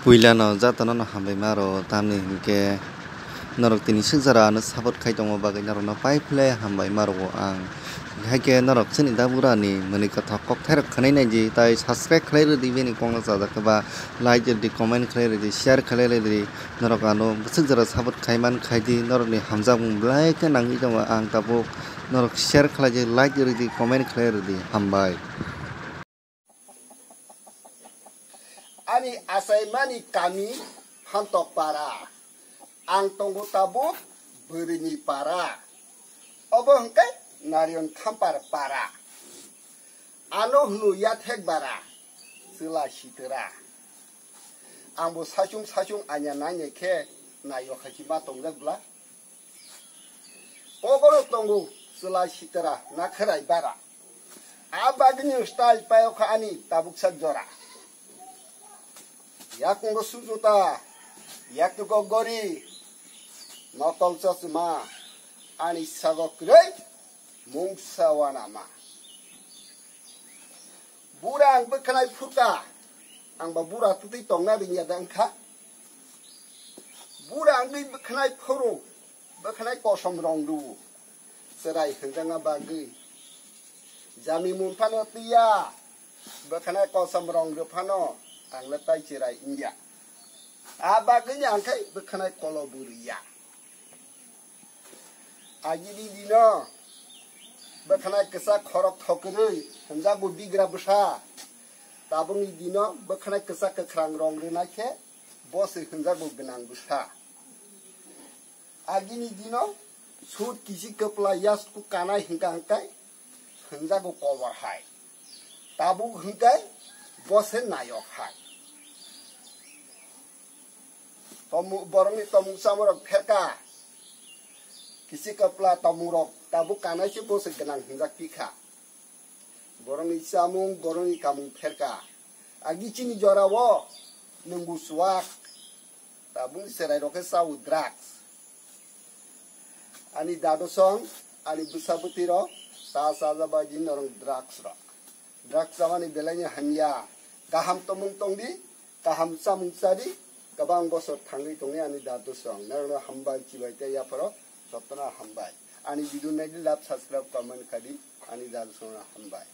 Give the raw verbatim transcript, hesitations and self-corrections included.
Puilano jatono no hambai ma rwo, tamni hinkhe norok tini swk jora ano support khai tongma bagwi norokno pai phle hambai ma rwo ang. Haikhe norok chini Daburani mwnwi kwthok kokthairok khwnai naidi, tai subscribe khlai rwdi, bini kokno chajak khe ba like rwdi, comment khlai rwdi, share khlai rwdi. Norok ano bwswk jora support khai man khai di, norokni hamjakmung belai khe nangwi tongo. Ang tabuk norok share khlai di, like rwdi, comment khlai rwdi. Hambai. Ani achaimani kami Phantok para. Ang tongo tabuk Bwrwini para. Obo hwnkhe Narion Khampar para. Ano hwno yathek bara, chwla sitra. Ang bo saichung saichung anya nainai khe naio hai se ma tongjak bwla. Kokoro tongo chwla sitra nakharai bara. A bagwino style payokha ani tabuksa jora. Yakungo sujuta, yakugo gori, nokol chosma, ani sago kwrwi, mungsa wanama. Bura ang bwkhanai phurka, ang ba bura twtwi tongna ringya da wngkha. Bura ang bwkhanai phuru, bwkhanai kosom rong rw, chwrai hwnjakna bagwi. Jami mun phano twiya, bwkhanai kosom rong rw phano ang le tai chwrai wngya. A bagwino ang khe bwkhanai kolo bwrwiya. Agini dino bwkhanai kwchak khorok thokwrwi hwnjago bigra bwsa. Tabukni dino bwkhanai kwchak kwkhrang rong rwnai khe bo se hwnjago gwnang bwsa. Agini dino sut kisi kwpla yasku kanai hwnkha hwnkhe hwnjago kobor hai. Tabuk hwnkhe bo se nayok hai. Tomu-, borokni tomung chamung rok pherka. Kisi kwpla tomung rok tabuk kanai se bo se gwnang hwnjak tikha. Borokni chamung, borokni kamung pherka. Agi chini jorao nwngbu chuwak. Tabukni chwrai rok khe chao drugs. Ani dadu song, ani bwsa bwtwi rok, ta chajabaidi norok drugs rok. Drugs chamani belai ni hamya. Kaham tomung tongdi, kaham chamung chadi, kwbang bosor thangwi tongdi ani dadu song. Norokno hambai chibai tei yapharo jotono hambai. Ani video naidi, like, subscribe, comment khadi, ani dadu songno hambai.